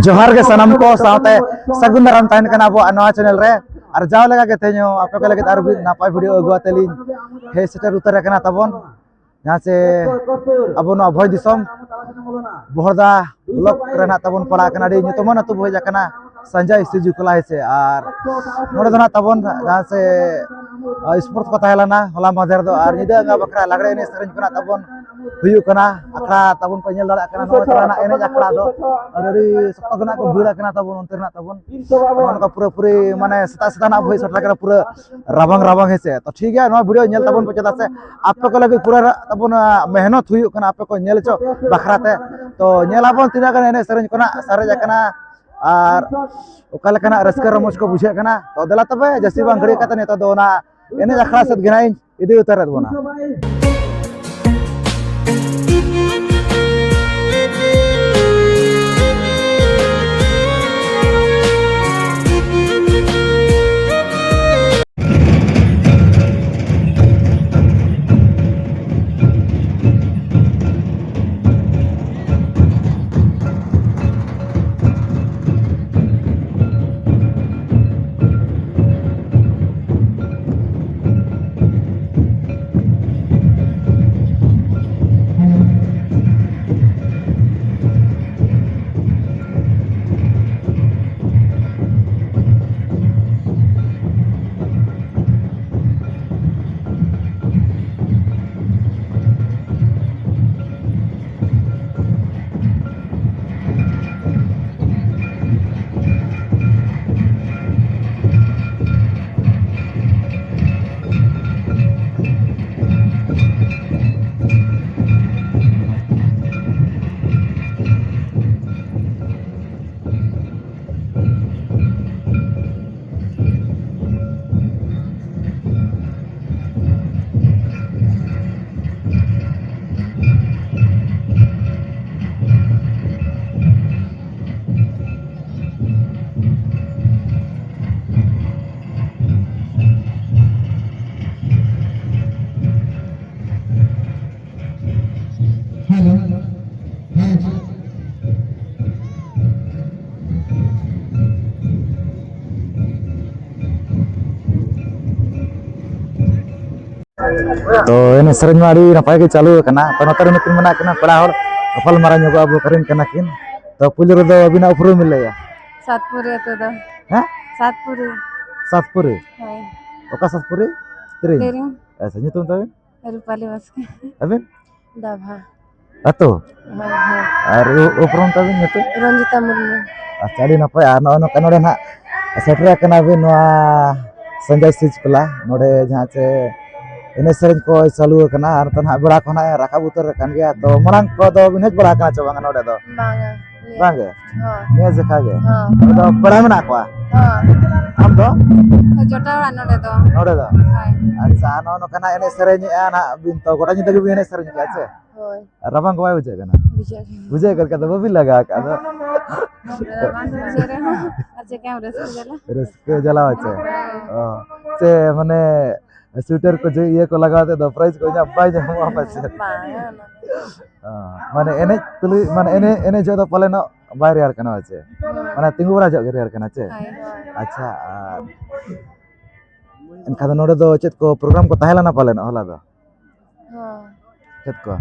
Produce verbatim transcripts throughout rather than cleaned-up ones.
ᱡᱚᱦᱟᱨ ᱜᱮ ᱥᱟᱱᱟᱢ ᱠᱚ ᱥᱟᱶᱛᱮ ᱥᱟᱹᱜᱩᱱ ᱫᱟᱨᱟᱢ ᱛᱟᱦᱮᱱ ᱠᱟᱱᱟ ᱟᱵᱚᱣᱟᱜ ᱱᱚᱣᱟ ᱪᱮᱱᱮᱞ ᱨᱮ᱾ ᱟᱨ ᱡᱟᱣ ᱞᱮᱠᱟ ᱜᱮ ᱛᱮᱦᱮᱧ ᱦᱚᱸ ᱟᱯᱮ ᱠᱚ ᱞᱟᱹᱜᱤᱫ ᱟᱨ ᱢᱤᱫ ᱱᱟᱯᱟᱭ ᱵᱷᱤᱰᱤᱭᱳ ᱟᱹᱜᱩ ᱟᱛᱮ ᱞᱤᱧ ᱦᱮᱡ ᱥᱮᱴᱮᱨ ᱩᱛᱟᱹᱨ ᱟᱠᱟᱱᱟ ᱛᱟᱵᱚᱱ, ᱡᱟᱦᱟᱸ ᱥᱮ ᱟᱵᱚ ᱱᱚᱣᱟ ᱵᱷᱚᱸᱡᱽ ᱫᱤᱥᱚᱢ ᱵᱚᱦᱚᱲᱫᱟ ᱵᱞᱚᱠ ᱨᱮᱱᱟᱜ ᱛᱟᱵᱚᱱ ᱯᱟᱲᱟᱜ ᱠᱟᱱᱟ, ᱟᱹᱰᱤ ᱧᱩᱛᱩᱢᱟᱱ ᱟᱹᱛᱩ ᱵᱚ ᱦᱮᱡ ᱟᱠᱟᱱᱟ, ᱥᱟᱧᱡᱟ ᱥᱤᱡᱩ ᱠᱚᱞᱟ ᱦᱮᱸ ᱥᱮ᱾ ᱟᱨ ᱱᱚᱰᱮ ᱫᱚ ᱱᱟᱜ ᱛᱟᱵᱚᱱ ᱡᱟᱦᱟᱸ ᱥᱮ ᱥᱯᱳᱨᱴᱥ ᱠᱚ ᱛᱟᱦᱮᱸ ᱞᱮᱱᱟ ᱦᱚᱞᱟ ᱢᱟᱫᱷᱮᱨ ᱫᱚ, ᱟᱨ ᱧᱤᱫᱟᱹ ᱟᱸᱜᱟ ᱵᱟᱠᱷᱨᱟ ᱞᱟᱜᱽᱲᱮ ᱮᱱᱮᱡ ᱥᱮᱨᱮᱧ ᱠᱚ ᱱᱟᱜ ᱛᱟᱵᱚᱱ ᱦᱩᱭᱩᱜ ᱠᱟᱱᱟ᱾ ᱟᱠᱷᱲᱟ ᱛᱟᱵᱚᱱ ᱯᱮ ᱧᱮᱞ ᱫᱟᱲᱮᱭᱟᱜ ᱠᱟᱱᱟ, ᱱᱚᱜᱼᱚᱭ ᱛᱟᱵᱚᱱᱟᱜ ᱮᱱᱮᱡ ᱟᱠᱷᱲᱟ ᱫᱚ ᱟᱹᱰᱤ ᱥᱚᱠᱛᱚ ᱜᱮ ᱱᱟᱜ ᱠᱚ ᱵᱷᱤᱲ ᱟᱠᱟᱱᱟ ᱛᱟᱵᱚᱱ ᱚᱱᱛᱮ ᱨᱮᱱᱟᱜ ᱛᱟᱵᱚᱱ᱾ ᱱᱚᱜᱼᱚ ᱱᱚᱝᱠᱟ ᱯᱩᱨᱟᱹᱯᱩᱨᱤ ᱢᱟᱱᱮ ᱥᱮᱛᱟᱜ ᱥᱮᱛᱟᱜ ᱱᱟᱜ ᱵᱚ ᱦᱮᱡ ᱥᱮᱴᱮᱨ ᱟᱠᱟᱱᱟ, ᱯᱩᱨᱟᱹ ᱨᱟᱵᱟᱝ ᱨᱟᱵᱟᱝ ᱦᱮᱸ ᱥᱮ᱾ ᱛᱚ ᱴᱷᱤᱠ ᱜᱮᱭᱟ, ᱱᱚᱣᱟ ᱵᱷᱤᱰᱤᱭᱳ ᱧᱮᱞ ᱛᱟᱵᱚᱱ ᱯᱮ, ᱪᱮᱫᱟᱜ ᱥᱮ ᱟᱯᱮ ᱠᱚ ᱞᱟᱹᱜᱤᱫ ᱯᱩᱨᱟᱹ ᱛᱟᱵᱚᱱ ᱢᱮᱦᱱᱚᱛ ᱦᱩᱭᱩᱜ ᱠᱟᱱᱟ ᱟᱯᱮ ᱠᱚ ᱧᱮᱞ ᱦᱚᱪᱚ ᱵᱟᱠᱷᱨᱟ ᱛᱮ᱾ ᱛᱚ ᱧᱮᱞ ᱟᱵᱚᱱ ᱛᱤᱱᱟᱹᱜ ᱜᱟᱱ ᱮᱱᱮᱡ ᱥᱮᱨᱮᱧ ᱠᱚ ᱱᱟᱜ ᱥᱟᱨᱮᱡ ᱟᱠᱟᱱᱟ ᱟᱨ ᱚᱠᱟ ᱞᱮᱠᱟᱱᱟᱜ ᱨᱟᱹᱥᱠᱟᱹ ᱨᱚᱢᱚᱡᱽ ᱠᱚ ᱵᱩᱡᱷᱟᱹᱜ ᱠᱟᱱᱟ᱾ ᱛᱚ ᱫᱮᱞᱟ ᱛᱚᱵᱮ ᱡᱟᱹᱥᱛᱤ ᱵᱟᱝ ᱜᱷᱟᱹᱲᱤᱡ ᱠᱟᱛᱮ ᱱᱤᱛᱚᱜ ᱫᱚ ᱚᱱᱟ ᱮᱱᱮᱡ ᱟᱠᱷᱲᱟ ᱥᱮᱫ ᱜᱮ ᱱᱟᱜ ᱤᱧ ᱤᱫᱤ ᱩᱛᱟᱹᱨᱮᱫ ᱵᱚᱱᱟ᱾ ᱛᱚ ᱮᱱᱮᱡ ᱥᱮᱨᱮᱧ ᱢᱟ ᱟᱹᱰᱤ ᱱᱟᱯᱟᱭ ᱜᱮ ᱪᱟᱹᱞᱩ ᱟᱠᱟᱱᱟ᱾ ᱛᱚ ᱱᱚᱛᱮ ᱨᱮ ᱱᱩᱠᱤᱱ ᱢᱮᱱᱟᱜ ᱠᱤᱱᱟ ᱯᱮᱲᱟ ᱦᱚᱲ, ᱜᱟᱯᱟᱞ ᱢᱟᱨᱟᱣ ᱧᱚᱜᱚᱜ ᱟᱵᱚ, ᱚᱠᱟᱨᱮᱱ ᱠᱟᱱᱟ ᱠᱤᱱ᱾ ᱛᱚ ᱯᱩᱭᱞᱩ ᱨᱮᱫᱚ ᱟᱹᱵᱤᱱᱟᱜ ᱩᱯᱨᱩᱢ ᱵᱤᱱ ᱞᱟᱹᱭᱟ? ᱥᱟᱛᱯᱩᱨᱤ ᱟᱹᱛᱩ ᱫᱚ᱾ ᱦᱮᱸ? ᱥᱟᱛᱯᱩᱨᱤ᱾ ᱥᱟᱛᱯᱩᱨᱤ? ᱦᱳᱭ᱾ ᱚᱠᱟ ᱥᱟᱛᱯᱩᱨᱤ? ᱛᱤᱨᱤᱝ? ᱛᱤᱨᱤᱝ᱾ ᱟᱪᱪᱷᱟ, ᱧᱩᱛᱩᱢ ᱛᱟᱵᱤᱱ? ᱨᱩᱯᱟᱞᱤ ᱵᱟᱥᱠᱮ᱾ ᱟᱹᱵᱤᱱ? ᱫᱟᱵᱷᱟ᱾ ᱟᱹᱛᱩ? ᱦᱳᱭ, ᱦᱳᱭ᱾ ᱟᱨ ᱩ-, ᱩᱯᱨᱩᱢ ᱛᱟᱵᱤᱱ ᱧᱩᱛᱩᱢ? ᱨᱚᱧᱡᱤᱛᱟ ᱢᱩᱨᱢᱩ᱾ ᱟᱪᱪᱷᱟ, ᱟᱹᱰᱤ ᱱᱟᱯᱟᱭ᱾ ᱟᱨ ᱱᱚᱜᱼᱚᱭ ᱱᱚᱝᱠᱟ ᱱᱚᱰᱮ ᱱᱟᱦᱟᱜ ᱥᱮᱴᱮᱨ ᱟᱠᱟᱱᱟ ᱵᱤᱱ ᱱᱚᱣᱟ ᱥᱟᱱᱡᱟᱭ ᱥᱤᱡᱽ ᱠᱞᱟ, ᱱᱚᱰᱮ ᱡᱟᱦᱟᱸ ᱪᱮ ᱮᱱᱮᱡ ᱥᱮᱨᱮᱧ ᱠᱚ ᱪᱟᱹᱞᱩ ᱟᱠᱟᱱᱟ, ᱟᱨ ᱱᱤᱛᱚᱜ ᱱᱟᱦᱟᱜ ᱵᱮᱲᱟ ᱠᱚ ᱱᱟᱦᱟᱜ ᱮ ᱨᱟᱠᱟᱵ ᱩᱛᱟᱹᱨ ᱟᱠᱟᱱ ᱜᱮᱭᱟ᱾ ᱛᱚ ᱢᱟᱲᱟᱝ ᱠᱚᱫᱚ ᱵᱤᱱ ᱦᱮᱡ ᱵᱟᱲᱟ ᱟᱠᱟᱱᱟ ᱪᱮ ᱵᱟᱝᱟ ᱱᱚᱰᱮ ᱫᱚ? ᱵᱟᱝᱟ᱾ ᱵᱟᱝ ᱜᱮ? ᱦᱚᱸ᱾ ᱱᱤᱭᱟᱹ ᱡᱮᱠᱷᱟ ᱜᱮ? ᱦᱚᱸ᱾ ᱟᱫᱚ ᱯᱮᱲᱟ ᱢᱮᱱᱟᱜ ᱠᱚᱣᱟ? ᱦᱚᱸ᱾ ᱟᱢ ᱫᱚ? ᱡᱚᱴᱟᱣ ᱚᱲᱟᱜ ᱱᱚᱰᱮ ᱫᱚ᱾ ᱱᱚᱰᱮ ᱫᱚ? ᱦᱳᱭ᱾ ᱟᱪᱪᱷᱟ, ᱱᱚᱜᱼᱚ ᱱᱚᱝᱠᱟ ᱱᱟᱜ ᱮᱱᱮᱡ ᱥᱮᱨᱮᱧᱮᱜᱼᱟ ᱱᱟᱜ ᱵᱤᱱ, ᱛᱚ ᱜᱚᱴᱟ ᱧᱤᱫᱟᱹ ᱜᱮᱵᱤᱱ ᱮᱱᱮᱡ ᱥᱮᱨᱮᱧ ᱠᱮᱜᱼᱟ ᱪᱮ? ᱦᱳᱭ᱾ ᱨᱟᱵᱟᱝ ᱠᱚ ᱵᱟᱭ ᱵᱩᱡᱷᱟᱹᱜ ᱠᱟᱱᱟ? ᱵᱩᱡᱷᱟᱹᱜ ᱠᱟᱱᱟ᱾ ᱵᱩᱡᱷᱟᱹᱜ ᱠᱟᱱ ᱠᱷᱟᱱ ᱫᱚ ᱵᱟᱹᱵᱤᱱ ᱞᱟᱜᱟᱣ ᱠᱟᱜᱼᱟ ᱟᱫᱚ? ᱨᱟᱵᱟᱝ ᱫᱚ ᱵᱩᱡᱷᱟᱹᱜ ᱨᱮᱦᱚᱸ, ᱟᱨ ᱪᱮᱠᱟᱭᱟᱢ, ᱨᱟᱹᱥᱠᱟᱹ ᱡᱟᱞᱟ᱾ ᱨᱟᱹᱥᱠᱟᱹ ᱡᱟᱞᱟ ᱦᱚᱪᱚ᱾ ᱦᱳᱭ᱾ ᱚ᱾ ᱪᱮ ᱢᱟᱱᱮ ᱥᱩᱭᱮᱴᱟᱨ ᱠᱚ ᱡᱮ ᱤᱭᱟᱹ ᱠᱚ ᱞᱟᱜᱟᱣ ᱠᱟᱛᱮ ᱫᱚ ᱯᱨᱟᱭᱤᱡᱽ ᱠᱚ ᱧᱟᱢ ᱵᱟᱭ ᱧᱟᱢᱚᱜᱼᱟ ᱯᱟᱪᱮᱫ? ᱵᱟᱝ, ᱚᱱᱟ ᱫᱚ᱾ ᱚ, ᱢᱟᱱᱮ ᱮᱱᱮᱡ ᱛᱩᱞᱩᱡ, ᱢᱟᱱᱮ ᱮᱱᱮᱡ, ᱮᱱᱮᱡ ᱡᱚᱦᱚᱜ ᱫᱚ ᱯᱟᱞᱮᱱᱚᱜ ᱵᱟᱭ ᱨᱮᱭᱟᱲ ᱠᱟᱱᱟ ᱪᱮ? ᱦᱳᱭ᱾ ᱢᱟᱱᱮ ᱛᱤᱸᱜᱩ ᱵᱟᱲᱟ ᱡᱚᱦᱚᱜ ᱜᱮ ᱨᱮᱭᱟᱲ ᱠᱟᱱᱟ ᱪᱮ? ᱦᱳᱭ, ᱦᱳᱭ᱾ ᱟᱪᱪᱷᱟ, ᱟᱨ ᱮᱱᱠᱷᱟᱱ ᱫᱚ ᱱᱚᱰᱮ ᱫᱚ ᱪᱮᱫ ᱠᱚ ᱯᱨᱳᱜᱨᱟᱢ ᱠᱚ ᱛᱟᱦᱮᱸ ᱞᱮᱱᱟ ᱯᱟᱞᱮᱱᱚᱜ ᱦᱚᱞᱟ ᱫᱚ? ᱦᱳᱭ᱾ ᱪᱮᱫ ᱠᱚ?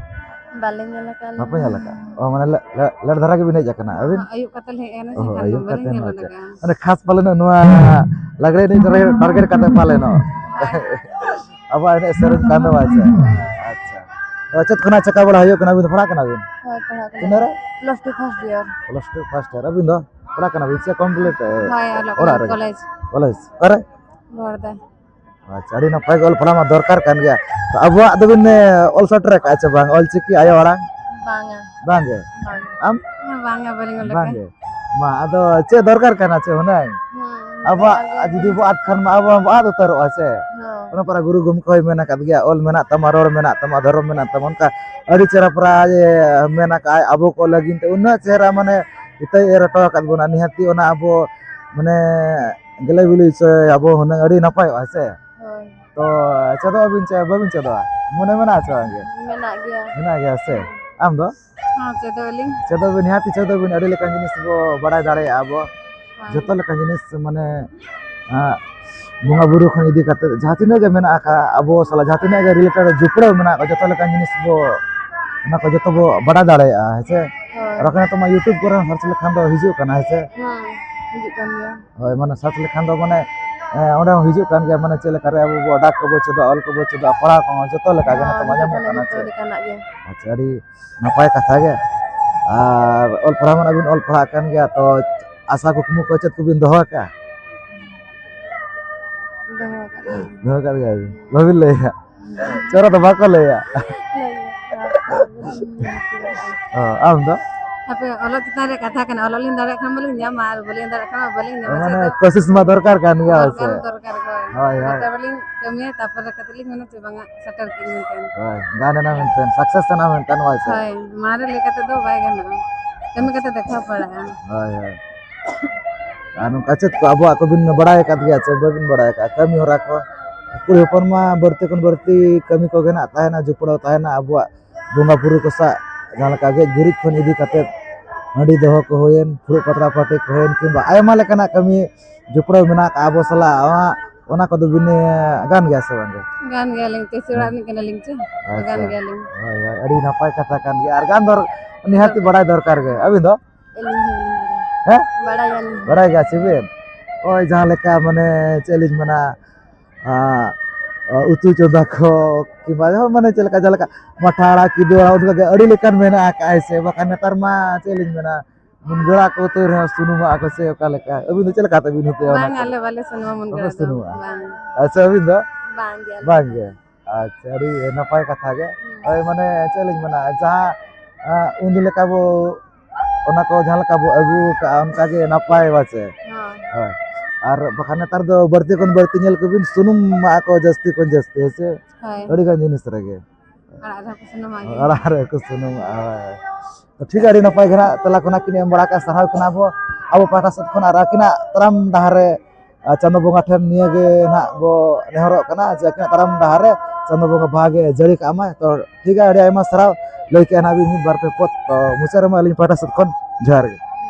ᱵᱟᱞᱮ ᱧᱮᱞ ᱟᱠᱟᱫᱼᱟ᱾ ᱵᱟᱯᱮ ᱧᱮᱞ ᱟᱠᱟᱫᱼᱟ? ᱚ, ᱢᱟᱱᱮ ᱞᱮ-, ᱞᱮ-, ᱞᱮᱴ ᱫᱷᱟᱨᱟ ᱜᱮᱵᱤᱱ ᱦᱮᱡ ᱟᱠᱟᱱᱟ ᱟᱹᱵᱤᱱ? ᱦᱚᱸ, ᱟᱹᱭᱩᱵ ᱠᱟᱛᱮ ᱞᱮ ᱦᱮᱡ ᱮᱱᱟ, ᱚ, ᱥᱮ ᱠᱷᱟᱱ ᱟᱹᱭᱩᱵ ᱫᱚ ᱵᱟᱞᱮ ᱠᱟᱛᱮ ᱧᱮᱞ ᱦᱚᱸ ᱟᱠᱟᱫᱼᱟ᱾ ᱢᱟᱱᱮ ᱠᱷᱟᱥ ᱯᱟᱞᱮᱱᱚᱜ ᱱᱚᱣᱟ ᱞᱟᱜᱽᱲᱮ ᱮᱱᱮᱡ ᱴᱟᱨᱜᱮᱴ ᱠᱟᱛᱮ ᱯᱟᱞᱮᱱᱚᱜ᱾ ᱦᱳᱭ᱾ ᱟᱵᱚᱣᱟᱜ ᱮᱱᱮᱡ ᱥᱮᱨᱮᱧ ᱠᱟᱱ ᱫᱚ ᱵᱟᱝ ᱥᱮ? ᱟᱪᱪᱷᱟ᱾ ᱛᱚ ᱪᱮᱫ ᱠᱷᱚᱱᱟᱜ ᱪᱮᱠᱟ ᱵᱟᱲᱟ ᱦᱩᱭᱩᱜ ᱠᱟᱱᱟ? ᱟᱹᱵᱤᱱ ᱫᱚ ᱯᱟᱲᱦᱟᱜ ᱠᱟᱱᱟ ᱵᱤᱱ? ᱦᱳᱭ, ᱯᱟᱲᱦᱟᱜ ᱠᱟᱱᱟ᱾ ᱛᱤᱱᱟᱹᱜ ᱨᱮ? Plus two first year. Plus two first year. ᱟᱹᱵᱤᱱ ᱫᱚ ᱯᱟᱲᱦᱟᱜ ᱠᱟᱱᱟ ᱵᱤᱱ ᱥᱮ ᱠᱚᱢᱯᱞᱤᱴ, ᱮ, ᱦᱳᱭ, ᱚᱞᱚᱜ ᱚᱲᱟᱜ ᱠᱟᱱᱟ, ᱨᱮᱜᱮ? ᱠᱚᱞᱮᱡᱽ᱾ ᱠᱚᱞᱮᱡᱽ? ᱚᱠᱟᱨᱮ? ᱵᱚᱦᱚᱲᱫᱟ᱾ ᱟᱪᱪᱷᱟ, ᱟᱹᱰᱤ ᱱᱟᱯᱟᱭ ᱜᱮ ᱚᱞ ᱯᱟᱲᱦᱟᱣ ᱢᱟ ᱫᱚᱨᱠᱟᱨ ᱠᱟᱱ ᱜᱮᱭᱟ᱾ ᱛᱚ ᱟᱵᱚᱣᱟᱜ ᱫᱚᱵᱤᱱ, ᱮ, ᱚᱞ ᱥᱮᱴᱮᱨ ᱟᱠᱟᱫᱼᱟ ᱪᱮ ᱵᱟᱝ, ᱚᱞ ᱪᱤᱠᱤ ᱟᱭᱳ ᱟᱲᱟᱝ? ᱵᱟᱝᱟ᱾ ᱵᱟᱝ ᱜᱮ? ᱵᱟᱝ᱾ ᱟᱢ? ᱦᱮᱸ, ᱵᱟᱝᱟ, ᱵᱟᱹᱞᱤᱧ ᱚᱞ ᱵᱟᱝ ᱟᱠᱟᱫᱼᱟ᱾ ᱜᱮ? ᱢᱟ, ᱟᱫᱚ ᱪᱮᱫ ᱫᱚᱨᱠᱟᱨ ᱠᱟᱱᱟ ᱪᱮ ᱦᱩᱱᱟᱹᱝ? ᱦᱮᱸ, ᱟᱵᱚᱣᱟᱜ ᱫᱚᱨᱠᱟᱨ ᱜᱮ᱾ ᱡᱩᱫᱤ ᱵᱚ ᱟᱫ ᱠᱷᱟᱱ ᱢᱟ ᱟᱵᱚ ᱦᱚᱸᱵᱚ ᱟᱫ ᱩᱛᱟᱹᱨᱚᱜᱼᱟ ᱥᱮ᱾ ᱦᱮᱸ᱾ ᱚᱱᱟ ᱯᱚᱨᱮ ᱜᱩᱨᱩ ᱜᱚᱢᱠᱮ ᱦᱚᱸᱭ ᱢᱮᱱ ᱟᱠᱟᱫ ᱜᱮᱭᱟ, "ᱚᱞ ᱢᱮᱱᱟᱜ ᱛᱟᱢᱟ, ᱨᱚᱲ ᱢᱮᱱᱟᱜ ᱛᱟᱢᱟ, ᱫᱷᱚᱨᱚᱢ ᱢᱮᱱᱟᱜ ᱛᱟᱢᱟ", ᱚᱱᱠᱟ ᱟᱹᱰᱤ ᱪᱮᱦᱨᱟ ᱯᱨᱟᱭ ᱢᱮᱱ ᱟᱠᱟᱫᱼᱟᱭ ᱟᱵᱚ ᱠᱚ ᱞᱟᱹᱜᱤᱫ ᱛᱮ, ᱩᱱᱟᱹᱜ ᱪᱮᱦᱨᱟ ᱢᱟᱱᱮ ᱤᱛᱟᱹᱭ ᱮᱨ ᱦᱚᱴᱚ ᱟᱠᱟᱫ ᱵᱚᱱᱟ᱾ ᱱᱤᱦᱟᱹᱛᱤ ᱚᱱᱟ ᱟᱵᱚ ᱢᱟᱱᱮ ᱜᱮᱞᱮ ᱵᱤᱞᱤ ᱦᱚᱪᱚᱭ ᱟᱵᱚ ᱦᱩᱱᱟᱹᱝ ᱟᱹᱰᱤ ᱱᱟᱯᱟᱭᱚᱜᱼᱟ ᱥᱮ᱾ ᱦᱳᱭ᱾ ᱛᱚ ᱪᱮᱫᱚᱜ ᱟᱵᱤᱱ ᱪᱮ ᱵᱟᱵᱤᱱ ᱪᱮᱫᱚᱜᱼᱟ? ᱢᱚᱱᱮ ᱢᱮᱱᱟᱜᱼᱟ ᱪᱮ ᱵᱟᱝ ᱜᱮ? ᱢᱮᱱᱟᱜ ᱜᱮᱭᱟ᱾ ᱢᱮᱱᱟᱜ ᱜᱮᱭᱟ ᱥᱮ? ᱟᱢ ᱫᱚ? ᱦᱚᱸ, ᱪᱮᱫᱚᱜ ᱟᱹᱞᱤᱧ᱾ ᱪᱮᱫᱚᱜ ᱵᱤᱱ, ᱱᱤᱦᱟᱹᱛᱤ ᱪᱮᱫᱚᱜ ᱵᱤᱱ, ᱟᱹᱰᱤ ᱞᱮᱠᱟᱱ ᱡᱤᱱᱤᱥ ᱵᱚ ᱵᱟᱲᱟᱭ ᱫᱟᱲᱮᱭᱟᱜᱼᱟ ᱟᱵᱚ᱾ ᱦᱳᱭ᱾ ᱡᱚᱛᱚ ᱞᱮᱠᱟᱱ ᱡᱤᱱᱤᱥ ᱢᱟᱱᱮ, ᱟᱸ, ᱵᱚᱸᱜᱟ ᱵᱩᱨᱩ ᱠᱷᱚᱱ ᱤᱫᱤ ᱠᱟᱛᱮ ᱡᱟᱦᱟᱸ ᱛᱤᱱᱟᱹᱜ ᱜᱮ ᱢᱮᱱᱟᱜ ᱟᱠᱟᱫ, ᱟᱵᱚ ᱥᱟᱞᱟᱜ ᱡᱟᱦᱟᱸ ᱛᱤᱱᱟᱹᱜ ᱜᱮ ᱨᱤᱞᱮᱴᱮᱰ ᱡᱚᱯᱲᱟᱣ ᱢᱮᱱᱟᱜ ᱠᱚ, ᱡᱚᱛᱚ ᱞᱮᱠᱟᱱ ᱡᱤᱱᱤᱥ ᱵᱚ, ᱚᱱᱟ ᱠᱚ ᱡᱚᱛᱚ ᱵᱚ ᱵᱟᱰᱟᱭ ᱫᱟᱲᱮᱭᱟᱜᱼᱟ, ᱦᱮᱸ ᱥᱮ? ᱦᱳᱭ᱾ ᱟᱨ ᱵᱟᱠᱷᱟᱱ ᱱᱤᱛᱚᱜ ᱢᱟ YouTube ᱠᱚᱨᱮ ᱦᱚᱸ ᱥᱟᱨᱪ ᱞᱮᱠᱷᱟᱱ ᱫᱚ ᱦᱤᱡᱩᱜ ᱠᱟᱱᱟ, ᱦᱮᱸ ᱥᱮ? ᱦᱮᱸ, ᱦᱤᱡᱩᱜ ᱠᱟᱱ ᱜᱮᱭᱟ᱾ ᱦᱳᱭ, ᱢᱟᱱᱮ ᱥᱟᱨᱪ ᱞᱮᱠᱷᱟᱱ ᱫᱚ ᱢᱟᱱᱮ, ᱮ, ᱚᱸᱰᱮ ᱦᱚᱸ ᱦᱤᱡᱩᱜ ᱠᱟᱱ ᱜᱮᱭᱟ, ᱢᱟᱱᱮ ᱪᱮᱫ ᱞᱮᱠᱟ ᱨᱮ ᱟᱵᱚ ᱵᱚ ᱰᱟᱠ ᱠᱚᱵᱚ ᱪᱮᱫᱚᱜᱼᱟ, ᱚᱞ ᱠᱚᱵᱚ ᱪᱮᱫᱚᱜᱼᱟ, ᱯᱟᱲᱦᱟᱣ ᱠᱚᱦᱚᱸ ᱡᱚᱛᱚ ᱞᱮᱠᱟ ᱜᱮ ᱦᱳᱭ, ᱱᱤᱛᱚᱜ ᱢᱟ ᱧᱟᱢᱚᱜ ᱡᱚᱛᱚ ᱠᱟᱱᱟ, ᱪᱮ? ᱞᱮᱠᱟᱱᱟᱜ ᱜᱮ᱾ ᱟᱪᱪᱷᱟ, ᱟᱹᱰᱤ ᱱᱟᱯᱟᱭ ᱠᱟᱛᱷᱟ ᱜᱮ᱾ ᱟᱨ ᱚᱞ ᱯᱟᱲᱦᱟᱣ ᱢᱟ ᱵᱤᱱ ᱚᱞ ᱯᱟᱲᱦᱟᱜ ᱠᱟᱱ ᱜᱮᱭᱟ, ᱛᱚ ᱟᱥᱟ ᱠᱩᱠᱢᱩ ᱠᱚ ᱪᱮᱫ ᱠᱚᱵᱤᱱ ᱫᱚᱦᱚ ᱟᱠᱟᱫᱼᱟ? ᱫᱚᱦᱚ ᱟᱠᱟᱫ ᱜᱮᱭᱟ᱾ ᱫᱚᱦᱚ ᱟᱠᱟᱫ ᱜᱮᱭᱟ ᱵᱤᱱ? ᱵᱟᱹᱵᱤᱱ ᱞᱟᱹᱭᱟ? ᱪᱚᱨᱟ ᱫᱚ ᱵᱟᱠᱚ ᱞᱟᱹᱭᱟ᱾ ᱞᱟᱹᱭᱟ᱾ ᱚ, ᱟᱢ ᱫᱚ? ᱦᱟᱯᱮ, ᱚᱞᱚᱜ ᱪᱮᱛᱟᱱ ᱨᱮ ᱠᱟᱛᱷᱟ ᱠᱟᱱᱟ, ᱚᱞᱚᱜ ᱞᱤᱧ ᱫᱟᱲᱮᱭᱟᱜ ᱠᱷᱟᱱ ᱢᱟᱞᱤᱧ ᱧᱟᱢᱟ, ᱟᱨ ᱵᱟᱹᱞᱤᱧ ᱫᱟᱲᱮᱭᱟᱜ ᱠᱷᱟᱱ ᱢᱟ ᱵᱟᱹᱞᱤᱧ ᱧᱟᱢᱟ᱾ ᱢᱟᱱᱮ, ᱪᱮᱫ ᱫᱚ ᱠᱳᱥᱤᱥ ᱢᱟ ᱫᱚᱨᱠᱟᱨ ᱠᱟᱱ ᱜᱮᱭᱟ, ᱦᱳᱭ ᱥᱮ? ᱫᱚᱨᱠᱟᱨ, ᱫᱚᱨᱠᱟᱨ, ᱦᱳᱭ᱾ ᱦᱳᱭ, ᱦᱳᱭ᱾ ᱡᱚᱛᱚ ᱵᱟᱹᱞᱤᱧ ᱠᱟᱹᱢᱤᱭᱟ, ᱛᱟᱨᱯᱚᱨᱮ ᱠᱟᱛᱮ ᱞᱤᱧ ᱢᱮᱱᱟ ᱪᱮ ᱵᱟᱝᱟ, ᱥᱮᱴᱮᱨ ᱠᱮᱫ ᱞᱤᱧ ᱢᱮᱱᱛᱮ᱾ ᱦᱳᱭ, ᱜᱟᱱ ᱮᱱᱟ ᱢᱮᱱᱛᱮ, ᱥᱟᱠᱥᱮᱥ ᱮᱱᱟ ᱢᱮᱱᱛᱮ, ᱦᱳᱭ ᱥᱮ? ᱦᱳᱭ, ᱢᱟᱨᱮ ᱞᱮᱠᱟ ᱛᱮᱫᱚ ᱵᱟᱭ ᱜᱟᱱᱚᱜᱼᱟ, ᱠᱟᱹᱢᱤ ᱠᱟᱛᱮ ᱫᱮᱠᱷᱟᱣ ᱯᱟᱲᱟᱜᱼᱟ᱾ ᱦᱳᱭ, ᱦᱳᱭ᱾ ᱟᱨ ᱱᱚᱝᱠᱟ ᱪᱮᱫ ᱠᱚ ᱟᱵᱚᱣᱟᱜ ᱠᱚᱵᱤᱱ ᱵᱟᱲᱟᱭ ᱟᱠᱟᱫ ᱜᱮᱭᱟ ᱪᱮ ᱵᱟᱹᱵᱤᱱ ᱵᱟᱲᱟᱭ ᱟᱠᱟᱫᱼᱟ? ᱠᱟᱹᱢᱤ ᱦᱚᱨᱟ ᱠᱚ, ᱠᱩᱲᱤ ᱦᱚᱯᱚᱱ ᱢᱟ ᱵᱟᱹᱲᱛᱤ ᱠᱷᱚᱱ ᱵᱟᱹᱲᱛᱤ ᱠᱟᱹᱢᱤ ᱠᱚᱜᱮ ᱱᱟᱜ ᱛᱟᱦᱮᱱᱟ, ᱡᱚᱯᱲᱟᱣ ᱛᱟᱦᱮᱱᱟ ᱟᱵᱚᱣᱟᱜ ᱵᱚᱸᱜᱟ ᱵᱩᱨᱩ ᱠᱚ ᱥᱟᱶ, ᱡᱟᱦᱟᱸ ᱞᱮᱠᱟ ᱜᱮᱡ ᱜᱩᱨᱤᱡ ᱠᱷᱚᱱ ᱤᱫᱤ ᱠᱟᱛᱮᱫ ᱦᱟᱺᱰᱤ ᱫᱚᱦᱚ ᱠᱚ ᱦᱩᱭᱮᱱ, ᱯᱷᱩᱲᱩᱜ ᱯᱟᱛᱲᱟ ᱯᱟᱹᱴᱤ ᱠᱚ ᱦᱩᱭᱮᱱ, ᱠᱤᱝᱵᱟ ᱟᱭᱢᱟ ᱞᱮᱠᱟᱱᱟᱜ ᱠᱟᱹᱢᱤ ᱡᱚᱯᱲᱟᱣ ᱢᱮᱱᱟᱜ ᱟᱠᱟᱫ ᱟᱵᱚ ᱥᱟᱞᱟᱜ, ᱚᱱᱟ, ᱚᱱᱟ ᱠᱚᱫᱚ ᱵᱤᱱ ᱜᱟᱱ ᱜᱮᱭᱟ ᱥᱮ ᱵᱟᱝ? ᱜᱟᱱ ᱜᱮᱭᱟᱞᱤᱧ, ᱛᱮᱥᱮ ᱚᱲᱟᱜ ᱨᱤᱱᱤᱡ ᱠᱟᱱᱟᱞᱤᱧ ᱪᱮ᱾ ᱟᱪᱪᱷᱟ᱾ ᱜᱟᱱ ᱜᱮᱭᱟᱞᱤᱧ᱾ ᱦᱳᱭ, ᱦᱳᱭ, ᱟᱹᱰᱤ ᱱᱟᱯᱟᱭ ᱠᱟᱛᱷᱟ ᱠᱟᱱ ᱜᱮᱭᱟ᱾ ᱟᱨ ᱜᱟᱱ ᱫᱚᱨ-, ᱱᱤᱦᱟᱹᱛᱤ ᱵᱟᱲᱟᱭ ᱫᱚᱨᱠᱟᱨ ᱜᱮ᱾ ᱟᱹᱵᱤᱱ ᱫᱚ? ᱟᱹᱞᱤᱧ ᱦᱚᱸ ᱵᱟᱲᱟᱭ᱾ ᱦᱮᱸ? ᱵᱟᱲᱟᱭᱟᱞᱤᱧ᱾ ᱵᱟᱲᱟᱭ ᱜᱮᱭᱟ ᱥᱮ ᱵᱤᱱ? ᱳᱭ ᱡᱟᱦᱟᱸ ᱞᱮᱠᱟ, ᱢᱟᱱᱮ, ᱪᱮᱫ ᱞᱤᱧ ᱢᱮᱱᱟ, ᱟᱸ, ᱩᱛᱩ ᱪᱚᱸᱫᱟ ᱠᱚ, ᱠᱤᱝᱵᱟ ᱡᱟᱦᱟᱸ, ᱢᱟᱱᱮ, ᱪᱮᱫ ᱞᱮᱠᱟ, ᱡᱟᱦᱟᱸ ᱞᱮᱠᱟ ᱢᱟᱴᱷᱟ ᱟᱲᱟᱜ, ᱠᱤᱫᱩ ᱟᱲᱟᱜ, ᱚᱱᱠᱟ ᱜᱮ ᱟᱹᱰᱤ ᱞᱮᱠᱟᱱ ᱢᱮᱱᱟᱜ ᱟᱠᱟᱫᱼᱟ, ᱦᱮᱸ ᱥᱮ? ᱵᱟᱠᱷᱟᱱ ᱱᱮᱛᱟᱨ ᱢᱟ, ᱪᱮᱫ ᱞᱤᱧ ᱢᱮᱱᱟ, ᱢᱩᱱᱜᱟᱹ ᱟᱲᱟᱜ ᱠᱚ ᱩᱛᱩᱭ ᱨᱮᱦᱚᱸ ᱥᱩᱱᱩᱢᱟᱜ ᱠᱚ ᱥᱮ ᱚᱠᱟ ᱞᱮᱠᱟ? ᱟᱹᱵᱤᱱ ᱫᱚ ᱪᱮᱫ ᱞᱮᱠᱟ ᱛᱮᱵᱤᱱ ᱩᱛᱩᱭᱟ ᱚᱱᱟ ᱵᱟᱝ, ᱠᱚ? ᱟᱞᱮ ᱵᱟᱞᱮ ᱥᱩᱱᱩᱢᱟ ᱢᱩᱱᱜᱟᱹ ᱵᱟᱯᱮ ᱟᱲᱟᱜ ᱫᱚ᱾ ᱥᱩᱱᱩᱢᱟᱜᱼᱟ? ᱵᱟᱝ᱾ ᱟᱪᱪᱷᱟ, ᱟᱹᱵᱤᱱ ᱫᱚ? ᱵᱟᱝ ᱜᱮ, ᱟᱞᱮ ᱵᱟᱝ ᱫᱚ᱾ ᱜᱮ᱾ ᱟᱪᱪᱷᱟ, ᱟᱹᱰᱤ ᱱᱟᱯᱟᱭ ᱠᱟᱛᱷᱟ ᱜᱮ᱾ ᱦᱩᱸ᱾ ᱦᱳᱭ, ᱢᱟᱱᱮ, ᱪᱮᱫ ᱞᱤᱧ ᱢᱮᱱᱟ, ᱡᱟᱦᱟᱸ, ᱟᱸ, ᱩᱱ ᱞᱮᱠᱟ ᱵᱚ, ᱚᱱᱟ ᱠᱚ ᱡᱟᱦᱟᱸ ᱞᱮᱠᱟ ᱵᱚ ᱟᱹᱜᱩ ᱠᱟᱜᱼᱟ, ᱚᱱᱠᱟ ᱜᱮ ᱱᱟᱯᱟᱭ, ᱵᱟᱪᱮ? ᱦᱳᱭ᱾ ᱦᱳᱭ᱾ ᱟᱨ ᱵᱟᱠᱷᱟᱱ ᱱᱮᱛᱟᱨ ᱫᱚ ᱵᱟᱹᱲᱛᱤ ᱠᱷᱚᱱ ᱵᱟᱹᱲᱛᱤ ᱧᱮᱞ ᱠᱚᱵᱤᱱ ᱥᱩᱱᱩᱢ ᱮᱢᱟᱜ ᱟᱠᱚ ᱡᱟᱹᱥᱛᱤ ᱠᱷᱚᱱ ᱡᱟᱹᱥᱛᱤ, ᱦᱮᱸ ᱥᱮ? ᱦᱳᱭ᱾ ᱟᱹᱰᱤ ᱜᱟᱱ ᱡᱤᱱᱤᱥ ᱨᱮᱜᱮ᱾ ᱟᱲᱟᱜ ᱨᱮᱦᱚᱸ ᱠᱚ ᱥᱩᱱᱩᱢᱟᱜ ᱜᱮᱭᱟ᱾ ᱟᱲᱟᱜ ᱨᱮᱦᱚᱸ ᱠᱚ ᱥᱩᱱᱩᱢᱟᱜᱼᱟ, ᱦᱳᱭ᱾ ᱛᱚ, ᱴᱷᱤᱠ ᱜᱮᱭᱟ, ᱟᱹᱰᱤ ᱱᱟᱯᱟᱭ ᱜᱮ ᱱᱟᱜ ᱛᱮᱞᱟ ᱠᱚ ᱱᱟᱜ ᱠᱤᱱ ᱮᱢ ᱵᱟᱲᱟ ᱠᱟᱜᱼᱟ, ᱥᱟᱨᱦᱟᱣ ᱠᱤᱱᱟ ᱵᱚ ᱟᱵᱚ ᱯᱟᱦᱴᱟ ᱥᱮᱫ ᱠᱷᱚᱱ᱾ ᱟᱨ ᱟᱹᱠᱤᱱᱟᱜ ᱛᱟᱲᱟᱢ ᱰᱟᱦᱟᱨ ᱨᱮ, ᱟᱨ ᱪᱟᱸᱫᱚ ᱵᱚᱸᱜᱟ ᱴᱷᱮᱱ ᱱᱤᱭᱟᱹ ᱜᱮ ᱱᱟᱜ ᱵᱚ ᱱᱮᱦᱚᱨᱚᱜ ᱠᱟᱱᱟ ᱡᱮ ᱟᱹᱠᱤᱱᱟᱜ ᱛᱟᱲᱟᱢ ᱰᱟᱦᱟᱨ ᱨᱮ ᱪᱟᱸᱫᱚ ᱵᱚᱸᱜᱟ ᱵᱷᱟᱜᱮ ᱡᱟᱹᱲᱤ ᱠᱟᱜ ᱢᱟᱭ᱾ ᱛᱚ, ᱴᱷᱤᱠ ᱜᱮᱭᱟ, ᱟᱹᱰᱤ ᱟᱭᱢᱟ ᱥᱟᱨᱦᱟᱣ ᱞᱟᱹᱭ ᱠᱮᱜᱼᱟ ᱱᱟᱜ ᱵᱤᱱ ᱢᱤᱫ ᱵᱟᱨ ᱯᱮ ᱯᱚᱫ᱾ ᱛᱚ, ᱢᱩᱪᱟᱹᱫ ᱨᱮᱢᱟ ᱟᱹᱞᱤᱧ ᱯᱟᱦᱴᱟ ᱥᱮᱫ ᱠᱷᱚᱱ ᱡᱚᱦᱟᱨ ᱜᱮ᱾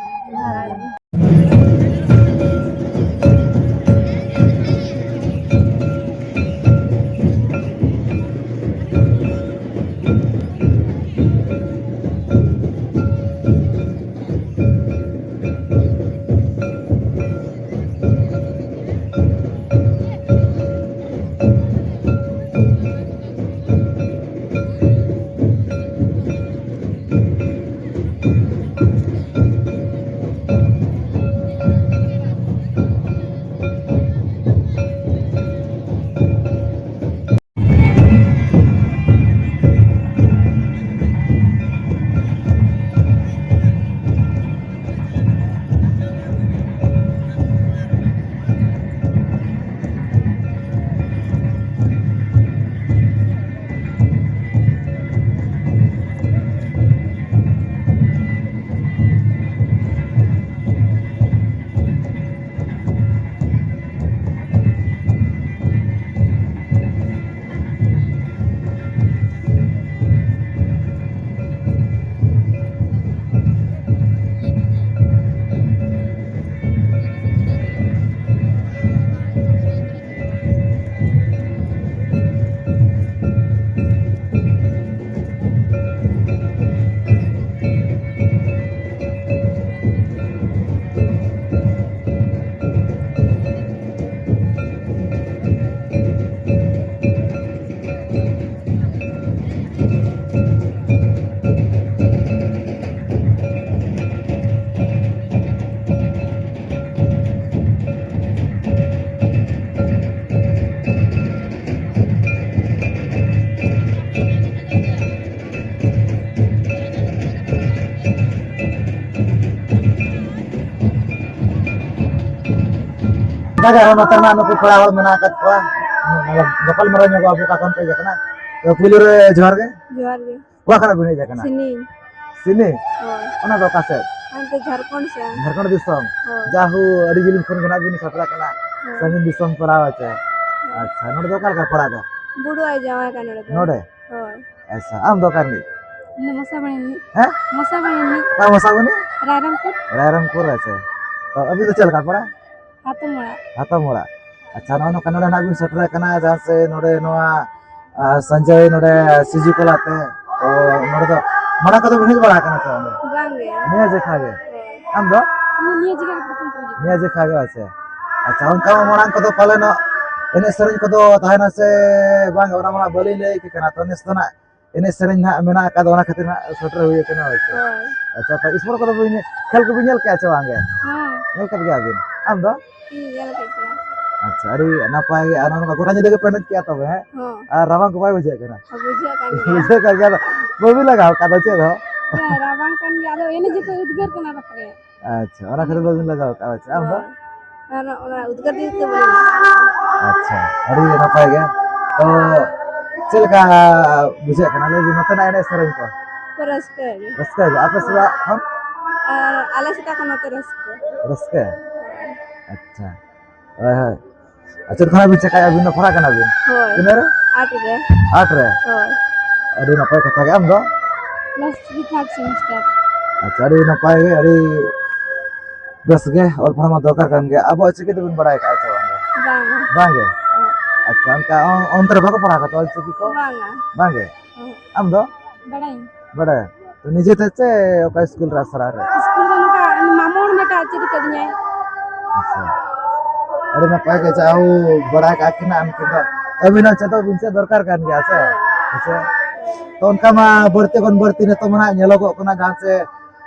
ᱡᱚᱦᱟᱨ ᱜᱮ᱾ ᱚᱱᱠᱟ ᱜᱮ ᱟᱨᱦᱚᱸ ᱱᱚᱛᱮ ᱨᱮᱱᱟᱜ ᱱᱩᱠᱩ ᱯᱮᱲᱟ ᱦᱚᱲ ᱢᱮᱱᱟᱜ ᱟᱠᱟᱫ ᱠᱚᱣᱟ᱾ ᱜᱟᱯᱟᱞ ᱢᱟᱨᱟᱣ ᱧᱚᱜᱚᱜ ᱟᱵᱚ, ᱚᱠᱟ ᱠᱷᱚᱱ ᱯᱮ ᱦᱮᱡ ᱟᱠᱟᱱᱟ? ᱛᱚ, ᱯᱩᱭᱞᱩ ᱨᱮ ᱡᱚᱦᱟᱨ ᱜᱮ᱾ ᱡᱚᱦᱟᱨ ᱜᱮ᱾ ᱚᱠᱟ ᱠᱷᱚᱱᱟᱜ ᱵᱤᱱ ᱦᱮᱡ ᱟᱠᱟᱱᱟ? ᱥᱤᱱᱤ᱾ ᱥᱤᱱᱤ? ᱦᱳᱭ᱾ ᱚᱱᱟ ᱫᱚ ᱚᱠᱟ ᱥᱮᱫ? ᱦᱟᱱᱛᱮ ᱡᱷᱟᱲᱠᱷᱚᱸᱰ ᱥᱮᱱ᱾ ᱡᱷᱟᱲᱠᱷᱚᱸᱰ ᱫᱤᱥᱚᱢ? ᱦᱳᱭ᱾ ᱡᱟᱦᱳ, ᱟᱹᱰᱤ ᱡᱤᱞᱤᱧ ᱠᱷᱚᱱ ᱜᱮ ᱱᱟᱜ ᱵᱤᱱ ᱥᱮᱴᱮᱨ ᱟᱠᱟᱱᱟ᱾ ᱦᱳᱭ᱾ ᱥᱟᱺᱜᱤᱧ ᱫᱤᱥᱚᱢ ᱯᱟᱲᱟᱣ ᱟᱪᱮ? ᱦᱳᱭ᱾ ᱟᱪᱪᱷᱟ, ᱱᱚᱰᱮ ᱫᱚ ᱚᱠᱟ ᱞᱮᱠᱟ ᱯᱟᱲᱟᱜ ᱫᱚ? ᱵᱩᱰᱩ ᱟᱡ ᱡᱟᱶᱟᱭ ᱠᱟᱱᱟ ᱱᱚᱰᱮ ᱫᱚ᱾ ᱱᱚᱰᱮ? ᱦᱳᱭ᱾ ᱟᱪᱪᱷᱟ, ᱟᱢ ᱫᱚ ᱚᱠᱟ ᱨᱤᱱᱤᱡ? ᱤᱧ ᱫᱚ ᱢᱚᱥᱟᱵᱟᱹᱱᱤ ᱨᱤᱱᱤᱡ᱾ ᱦᱮᱸ? ᱢᱚᱥᱟᱵᱟᱹᱱᱤ ᱨᱤᱱᱤᱡ᱾ ᱚᱠᱟ ᱢᱚᱥᱟᱵᱟᱹᱱᱤ? ᱨᱟᱭᱨᱚᱝᱯᱩᱨ᱾ ᱨᱟᱭᱨᱚᱝᱯᱩᱨ, ᱟᱪᱪᱷᱟ᱾ ᱛᱚ, ᱟᱹᱵᱤᱱ ᱫᱚ ᱪᱮᱫ ᱞᱮᱠᱟ ᱯᱟᱲᱟ? ᱦᱟᱛᱚᱢ ᱚᱲᱟᱜ᱾ ᱦᱟᱛᱚᱢ ᱚᱲᱟᱜ᱾ ᱟᱪᱪᱷᱟ, ᱱᱚᱜᱼᱚᱭ ᱱᱚᱝᱠᱟ ᱱᱚᱰᱮ ᱱᱟᱜ ᱵᱤᱱ ᱥᱮᱴᱮᱨ ᱟᱠᱟᱱᱟ, ᱡᱟᱦᱟᱸ ᱥᱮ ᱱᱚᱰᱮ ᱱᱚᱣᱟ, ᱟᱨ ᱥᱚᱧᱡᱚᱭ ᱱᱚᱰᱮ ᱥᱤᱡᱩ ᱠᱚᱞᱟ ᱛᱮ᱾ ᱛᱚ, ᱱᱚᱰᱮ ᱫᱚ ᱢᱟᱲᱟᱝ ᱠᱚᱫᱚ ᱵᱤᱱ ᱦᱮᱡ ᱵᱟᱲᱟ ᱟᱠᱟᱱᱟ ᱥᱮ ᱵᱟᱝ? ᱵᱟᱝ ᱜᱮ᱾ ᱱᱤᱭᱟᱹ ᱡᱮᱠᱷᱟ ᱜᱮ? ᱦᱳᱭ᱾ ᱟᱢ ᱫᱚ? ᱤᱧ ᱱᱤᱭᱟᱹ ᱡᱮᱠᱷᱟ ᱜᱮ ᱯᱨᱚᱛᱷᱚᱢ ᱛᱮ ᱦᱤᱡᱩᱜ ᱱᱤᱭᱟᱹ ᱡᱮᱠᱷᱟ ᱜᱮ, ᱟᱪᱪᱷᱟ᱾ ᱟᱪᱪᱷᱟ, ᱚᱱᱠᱟ ᱢᱟ ᱢᱟᱲᱟᱝ ᱠᱚᱫᱚ ᱯᱟᱞᱮᱱᱚᱜ ᱮᱱᱮᱡ ᱥᱮᱨᱮᱧ ᱠᱚᱫᱚ ᱛᱟᱦᱮᱱᱟ ᱥᱮ ᱵᱟᱝ, ᱚᱱᱟ ᱢᱟ ᱵᱟᱹᱞᱤᱧ ᱞᱟᱹᱭ ᱟᱯᱮ ᱠᱟᱱᱟ᱾ ᱛᱚ, ᱱᱮᱥ ᱫᱚ ᱱᱟᱜ ᱮᱱᱮᱡ ᱥᱮᱨᱮᱧ ᱱᱟᱜ ᱢᱮᱱᱟᱜ ᱟᱠᱟᱫᱟ, ᱚᱱᱟ ᱠᱷᱟᱹᱛᱤᱨ ᱱᱟᱜ ᱥᱮᱴᱮᱨ ᱦᱩᱭ ᱟᱠᱟᱱᱟ, ᱦᱳᱭ ᱥᱮ? ᱦᱳᱭ᱾ ᱟᱪᱪᱷᱟ, ᱛᱚ, ᱥᱯᱳᱨᱴ ᱠᱚᱫᱚ ᱵᱤᱱ, ᱠᱷᱮᱞ ᱠᱚᱵᱤᱱ ᱧᱮᱞ ᱠᱮᱜᱼᱟ ᱥᱮ ᱵᱟᱝ ᱜᱮ? ᱦᱮᱸ᱾ ᱧᱮᱞ ᱠᱮᱫ ᱜᱮᱭᱟ ᱵᱤᱱ? ᱟᱢ ᱫᱚ? ᱤᱧ ᱧᱮᱞ ᱠᱮᱫ ᱜᱮᱭᱟ᱾ ᱟᱪᱪᱷᱟ, ᱟᱹᱰᱤ ᱱᱟᱯᱟᱭ ᱜᱮ᱾ ᱟᱨ ᱱᱚᱝᱠᱟ ᱜᱚᱴᱟ ᱧᱤᱫᱟᱹ ᱜᱮᱯᱮ ᱮᱱᱮᱡ ᱠᱮᱜᱼᱟ ᱛᱚᱵᱮ, ᱦᱮᱸ? ᱦᱚᱸ᱾ ᱟᱨ ᱨᱟᱵᱟᱝ ᱠᱚ ᱵᱟᱭ ᱵᱩᱡᱷᱟᱹᱜ ᱠᱟᱱᱟ? ᱵᱩᱡᱷᱟᱹᱜ ᱠᱟᱱ ᱜᱮᱭᱟ᱾ ᱵᱩᱡᱷᱟᱹᱜ ᱠᱟᱱ ᱜᱮᱭᱟ, ᱟᱫᱚ ᱵᱟᱹᱵᱤᱱ ᱞᱟᱜᱟᱣ ᱠᱟᱫᱟ ᱪᱮᱫ ᱦᱚᱸ? ᱦᱮᱸ, ᱨᱟᱵᱟᱝ ᱠᱟᱱ ᱜᱮᱭᱟ, ᱟᱫᱚ ᱮᱱᱮᱡ ᱡᱚᱠᱷᱚᱡ ᱩᱫᱽᱜᱟᱹᱨ ᱠᱟᱱᱟ ᱛᱟᱯᱚᱨᱮ᱾ ᱟᱪᱪᱷᱟ, ᱚᱱᱟ ᱠᱷᱟᱹᱛᱤᱨ ᱵᱟᱹᱵᱤᱱ ᱞᱟᱜᱟᱣ ᱠᱟᱜᱼᱟ, ᱟᱪᱪᱷᱟ, ᱟᱢ ᱫᱚ? ᱦᱳᱭ᱾ ᱟᱨ ᱚᱱᱟ ᱩᱫᱽᱜᱟᱹᱨ ᱫᱤᱱ ᱛᱮ ᱵᱚᱞᱮ᱾ ᱟᱪᱪᱷᱟ, ᱟᱹᱰᱤ ᱱᱟᱯᱟᱭ ᱜᱮ᱾ ᱛᱚ, ᱪᱮᱫ ᱞᱮᱠᱟ ᱵᱩᱡᱷᱟᱹᱜ ᱠᱟᱱᱟ? ᱞᱟᱹᱭ ᱵᱤᱱ, ᱱᱚᱛᱮᱱᱟᱜ ᱮᱱᱮᱡ ᱥᱮᱨᱮᱧ ᱠᱚ? ᱨᱟᱹᱥᱠᱟᱹ ᱜᱮ᱾ ᱨᱟᱹᱥᱠᱟᱹ ᱜᱮ᱾ ᱟᱯᱮ ᱥᱮᱫᱟᱜ ᱠᱷᱚᱱ? ᱟᱨ ᱟᱞᱮ ᱥᱮᱫᱟᱜ ᱠᱷᱚᱱ ᱱᱚᱛᱮ ᱨᱟᱹᱥᱠᱟᱹ᱾ ᱨᱟᱹᱥᱠᱟᱹ? ᱟᱪᱪᱷᱟ᱾ ᱦᱳᱭ, ᱦᱳᱭ᱾ ᱟᱨ ᱪᱮᱫ ᱠᱷᱚᱱᱟᱜ ᱵᱤᱱ ᱪᱮᱠᱟᱭᱟ? ᱟᱹᱵᱤᱱ ᱫᱚ ᱯᱟᱲᱦᱟᱜ ᱠᱟᱱᱟ ᱵᱤᱱ? ᱦᱳᱭ᱾ ᱛᱤᱱᱟᱹᱜ ᱨᱮ? ᱟᱴ ᱨᱮ᱾ ᱟᱴ ᱨᱮ? ᱦᱳᱭ᱾ ᱟᱹᱰᱤ ᱱᱟᱯᱟᱭ ᱠᱟᱛᱷᱟ ᱜᱮ᱾ ᱟᱢ ᱫᱚ? Plus three third semester᱾ ᱟᱪᱪᱷᱟ, ᱟᱹᱰᱤ ᱱᱟᱯᱟᱭ ᱜᱮ, ᱟᱹᱰᱤ ᱵᱮᱥ ᱜᱮ᱾ ᱚᱞ ᱯᱟᱲᱦᱟᱣ ᱢᱟ ᱫᱚᱨᱠᱟᱨ ᱠᱟᱱ ᱜᱮᱭᱟ᱾ ᱟᱵᱚᱣᱟᱜ ᱪᱤᱠᱤ ᱫᱚᱵᱤᱱ ᱵᱟᱲᱟᱭ ᱠᱟᱜᱼᱟ ᱥᱮ ᱵᱟᱝ? ᱵᱟᱝ᱾ ᱵᱟᱝ ᱜᱮ? ᱦᱳᱭ᱾ ᱟᱪᱪᱷᱟ, ᱚᱱᱠᱟ ᱚ-, ᱚᱱᱛᱮ ᱨᱮ ᱵᱟᱠᱚ ᱯᱟᱲᱦᱟᱣ ᱠᱟᱫᱟ ᱚᱞ ᱪᱤᱠᱤ ᱠᱚ? ᱵᱟᱝᱟ᱾ ᱵᱟᱝ ᱜᱮ? ᱦᱳᱭ᱾ ᱟᱢ ᱫᱚ? ᱵᱟᱲᱟᱭᱟᱹᱧ᱾ ᱵᱟᱲᱟᱭᱟ? ᱛᱚ ᱱᱤᱡᱮ ᱛᱮ ᱪᱮ ᱚᱠᱟ ᱥᱠᱩᱞ ᱨᱮ, ᱟᱥᱲᱟ ᱨᱮ? ᱥᱠᱩᱞ ᱨᱮ ᱱᱚᱝᱠᱟ ᱢᱟᱢᱚ ᱦᱚᱲ ᱢᱤᱫᱴᱟᱜ ᱪᱮᱫ ᱠᱟᱫᱤᱧᱟᱭ᱾ ᱟᱪᱪᱷᱟ᱾ ᱟᱹᱰᱤ ᱱᱟᱯᱟᱭ ᱜᱮ, ᱡᱟ ᱦᱳ ᱵᱟᱲᱟᱭ ᱠᱟᱜ ᱠᱤᱱᱟ ᱩᱱᱠᱤᱱ ᱫᱚ᱾ ᱟᱹᱵᱤᱱ ᱦᱚᱸ ᱪᱮᱫᱚᱜ ᱵᱤᱱ, ᱪᱮᱫ ᱫᱚᱨᱠᱟᱨ ᱠᱟᱱ ᱜᱮᱭᱟ ᱥᱮ? ᱦᱮᱸ ᱥᱮ? ᱛᱚ ᱚᱱᱠᱟ ᱢᱟ ᱵᱟᱹᱲᱛᱤ ᱠᱷᱚᱱ ᱵᱟᱹᱲᱛᱤ ᱱᱤᱛᱚᱜ ᱢᱟ ᱱᱟᱦᱟᱜ ᱧᱮᱞᱚᱜᱚᱜ ᱠᱟᱱᱟ, ᱡᱟᱦᱟᱸ ᱪᱮ,